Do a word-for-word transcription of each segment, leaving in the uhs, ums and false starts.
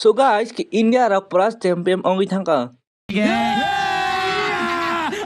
So guys, ki India rok pura champion ongwi thangka.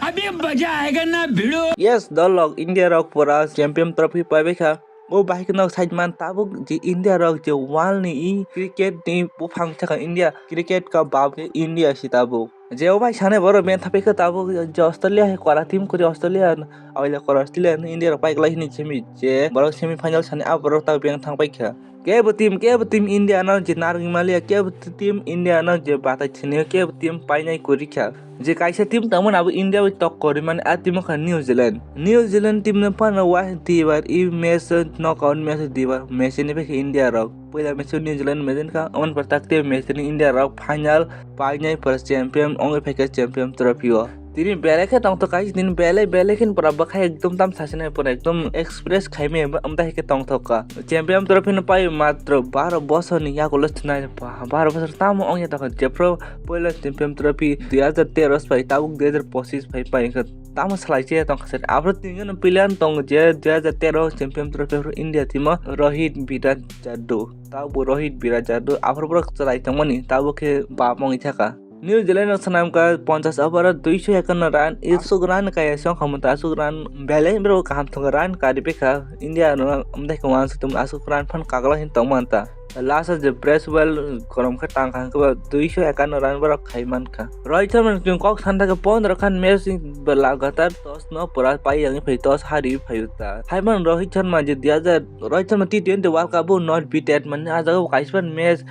अभी मजा आएगा ना भिड़ो। Yes, dolok India rok pura champion trophy paibai kha. O bahai kheno side man tabuk je India rok je world ni i cricket ni buphang thaka India, cricket ka bab khe India si tabuk. Je o bai sane borok men thapai kha tabuk je Australia hai kora team kori Australia, awile kora Australia ni India rok pai glai hini semi je borok semi final sani a borok tabuk beng thang pai kha. Kebo team, kebo team India no je narwgwi maliya, kebo team India no je batai thini, kebo team painai kwrwi kha. Je kaisa team tongmani abo India bai tok kwrwi mani, a team wngkha New Zealand. New Zealand team no phano waising dibar i match o knockout match o dibar match ni bai khe India rok. Puila match o New Zealand match wngkha, amoni pore tak tei match ni India rok final painai pore champion wngwi phaikha champion trophy o. Tini belai khe tongthok kha, tini belai belai khe pura bwkha ekdom tam sasina pura ekdom express khaimaya amtwi khe tongthok kha. Champion trophy no pai matro baro bosor ni yagulo thinai, baro bosor tamo ongya tongkha jephru puila champion trophy dui hazar tero phai tabuk dui hazar pochis phai pai kha tamo salai che tongkha sir. Aphuru tinjon player tongo je dui hazar tero champion trophy phuru India team o Rohit Birat Jaddu. Tabuk Rohit Birat Jaddu aphuru borok chwrai tongmani tabuk khe bap ongwi thaka. New Zealand rok swnamkha ponchas over o duiso ekanno run, aswk run kaya song khamung ta aswk run belai borok kaham thwngkha run karwi kha India rok amtwi khe uansuk tongmani aswk run phan kaglai hin tongmani ta. Last o je Bracewell korom khe tang kha hwnkhe ba duiso ekanno run borok khai mankha. Rohit Sharma ni chwng kok san thangkhe pondro khan match ni lagatar toss no pura pai yangwi phai toss hari phai ta. Haiman Rohit Sharma je dui hazar, Rohit Sharma T twenty World Cup o not beaten mani ah jaga o kaisa match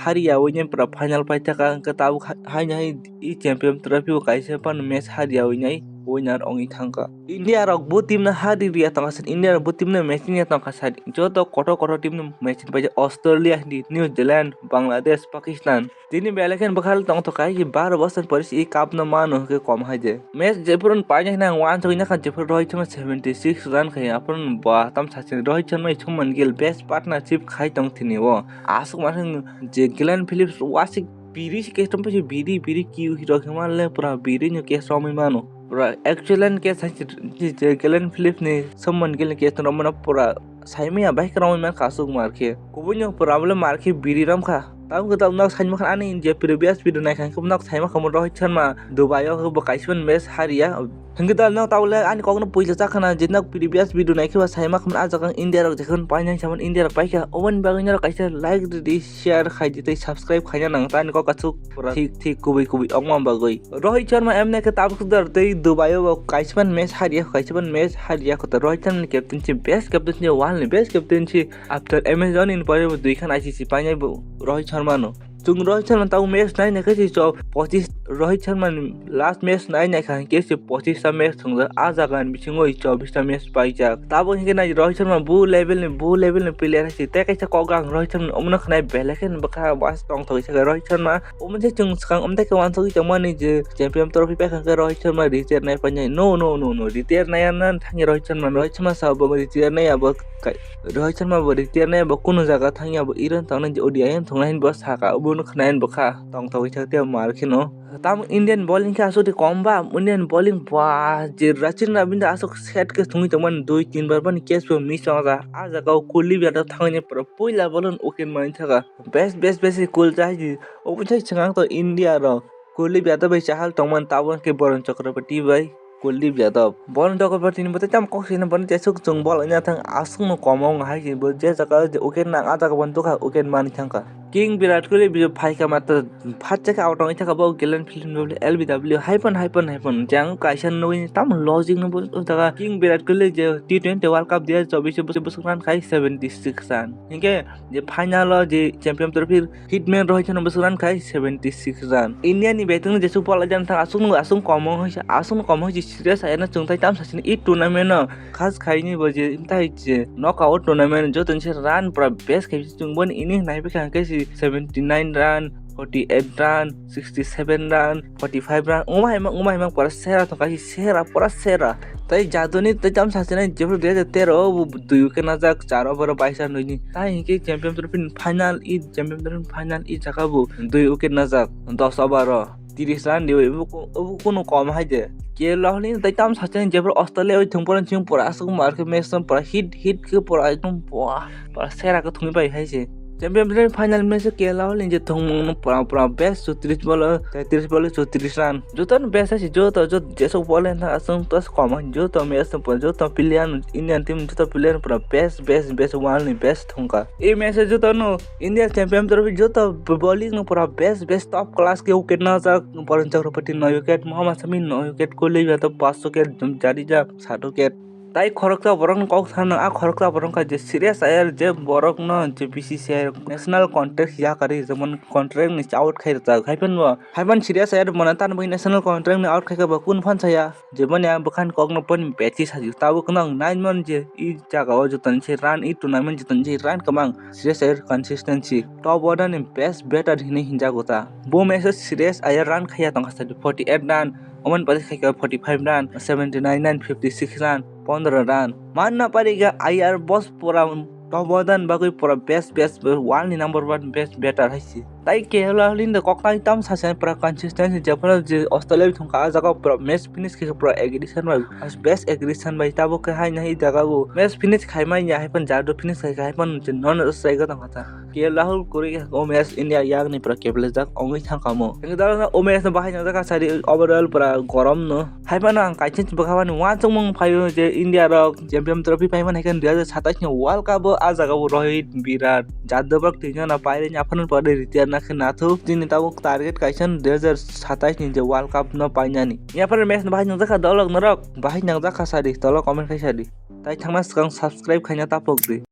hariya winwi pura final paithaka hwnkhe tabuk ha-, haino hai i champion trophy o kaisa phano match hariya winai winner wngwi thangkha. India rok bo team no hari riya tongkha sir, India rok bo team no match wngya tongkha sir, joto kotor kotor team no match wngpai Australia hindi, New Zealand, Bangladesh, Pakistan. Tini belai khe bwkhal tongthok hai baro bosor pore se i cup no mano hwnkhe kom hai je. Match jephuru painai hwnwi ang uansugwi nakha jephuru Rohit Sharma seventy six run khai aphuru ba tam sachini Rohit Sharma i Shubman Gill best partnership khai tong thini o. Aswk ma thang je Glenn Phillips wasik biri se case rompai se biri biri kiu hero khe manle pura biri no case romwi mano. Pura excellent case hai se je Glenn Phillips ni Shubman Gill ni case romano pura saimaya bai kwrwngwi mankha aswk mar khe. Kubui no pura bole mar khe biri romkha. Tamo khe tamo nok saimokha ani je previous video naikha hwnkhe nok saimakha Rohit Sharma Dubai o bo kaisa match hariya. Hwnkhe da nok tabole ani kokno puila chakhana je nok previous video naikhe ba saimakha ah jaga India rok jekhon painai saman India rok paikha oboni bagwi norok kaisa like ridi share khaidi tei subscribe khaina nang tani kok aswk pura thik thik kubui kubui ongma bagwi. Rohit Sharma emne khe tabuk sudar tei Dubai o bo kaisa match hariya kaisa match hariya kota Rohit Sharma ni captaincy best captaincy world ni best captaincy after M S Dhoni ni pore bo dui khan I C C painai bo Rohit Sharma no. Chwng Rohit Sharma tabuk match nai nai khe se chw-, pochis Rohit Sharma ni last match nai nai kha hwnkhe se pochis ta match thwngjak, ah jaga ni bisingo chobbish ta match paijak. Tabuk hwnkhe nai Rohit Sharma bu level ni, bu level ni player hai se tei kaisa kok ang Rohit Sharma ni omono khwnai belai khe bwkha was tongthok se Rohit Sharma. Omo se chwng swkang omo tei khe uansugwi tongmani je champion trophy paikha hwnkhe Rohit Sharma retire nai painai. No, no, no, no, retire nai ano thangya Rohit Sharma. Rohit Sharma sa bo retire nai abo kai-, Rohit Sharma bo retire nai abo kunu jaga thangya abo iron tongnai je O D I ang thwngnai hinwi bo saka obono khwnai hinwi bwkha tongthogwi thak tei mar kheno. Tamo Indian bowling khe aswk de kom ba, Indian bowling ba je Sachin Rabindra aswk set khe thwngwi tongmani dui tin bar bani catch bo miss tongjak. Ah jaga o Kuldeep Yadav thangwi pura puila bolo wicket manwi thaka. Best, best, best goal chahai di. Obo chai chwng ang to India rok. Kuldeep Yadav bai chahal tongmani tabuk khe Varun Chakraborty bai Kuldeep Yadav. Varun Chakraborty ni bwtwi tamo kok sina boni jesuk chwng bol wngya thang aswk no kom wng hai se bo je jaga je wicket nang ah jaga boni dukha wicket manwi thangkha. King Virat Kohli bi phaikha matwr phatsa khe out wngwi thangkha bo Glenn Phillips ni L B W hai phano hai phano hai phano jang kaisa nugwi tamo logic no bo jaga King Virat Kohli je T twenty World Cup dia chobbish bwswk run khai seventy six run. Hinkhe je final o je champion trophy hitman Rohit Sharma bwswk run khai seventy six run. India ni batting no jesuk bol wngya thang aswk no aswk kom wng hai se aswk no kom wng hai se serious ayana chwng tai tamo sasini e tournament no khas khaini bo je tai je knockout tournament joto ni se run pura best khai se chwng boni inning nai bwkha hwnkhe se seventy nine run, forty eight run, sixty seven run, forty five run wngma hai mang wngma hai mang pura sera thangkha se sera pura sera. Tai Jaduni tai tamo sasini jephru dui hazar tero o bo dui wicket najak char over o baisa nwi ni. Tai hinkhe champion trophy ni final i champion trophy ni final i jaga bo dui wicket najak dos over o. Tiris run diwi, obo ku-, obo kunu kom hai de. Ke Kohli tai tamo sachai jephru Australia bai thwng porani chwng pura aswk mar khe match no pura hit, hit khe pura ekdom pura, pura sera khe thwngwi pai hai se. Champion Trophy final match o K L Rahul ni je thwngmung no pura pura best chutris ball o, tei tris ball o chutris run. Joto no best hai se joto, joto jesok ball hai thang aswng to kom hai joto match no pura joto player no Indian team joto player no pura best best best world ni best thwngkha. E match o joto no India Champion Trophy joto bowling no pura best best top class ke wicket najak, Varun Chakraborty noi wicket, Mohammad Shami noi wicket, Kohli yato paanch wicket, Jadeja sat wicket. Tai khoroksa borok no kok sana, a khoroksa borok kha je Shreyas Iyer je borok no je B C C I national contract ya kari jemon contract ni out khai rwjak. Haiphano, haiphano Shreyas Iyer mano tan bai national contract ni out khai kha ba kun phan saya. Jemon ya bwkhan kok no pon betwi sajak. Tabuk no ang nine man je i jaga o joto ni se run, i tournament joto ni se run kwbang. Shreyas Iyer consistency top order ni best batter hinwi hinjago ta. Bo match o Shreyas Iyer run khaiya tongkha sa forty eight run. Oman pari khai kha forty five run, seventy nine run, fifty six run, pondro run. Manna pari kha Iyer boss pura top order ni bagwi pura best best world ni number one best batter hai se. Tai K L Rahul ni koknai tam sasa pura consistency jephano je Australia thungkha a jaga pura match finish khe pura aggression bai best aggression bai tabuk khe hai nai jaga bo match finish khai mai ya haiphano jado finish khai khai haiphano je non strike tongkha ta. K L Rahul kwrwi khe o match India yakni pura keplejak wngwi thangkha mo. Hingke dalokno o match no bahai nang jakha sadi overall pura gorom no. Haiphano ang kaisa bwkha bani uansukmung phaio je India rok champion trophy paimani hai khe dui hazar satais ni World Cup o a jaga o Rohit, Virat, Jadab rok twi jona pairwi aphano pore retire na khe nathuk. Chini tabuk target kaisa dui hazar satais ni je World Cup no painani. Yaphano match no bahai nang jakha dalok norok bahai nang jakha sadi tolo comment khai sadi. Tai thangna swkang subscribe khaina tapok di.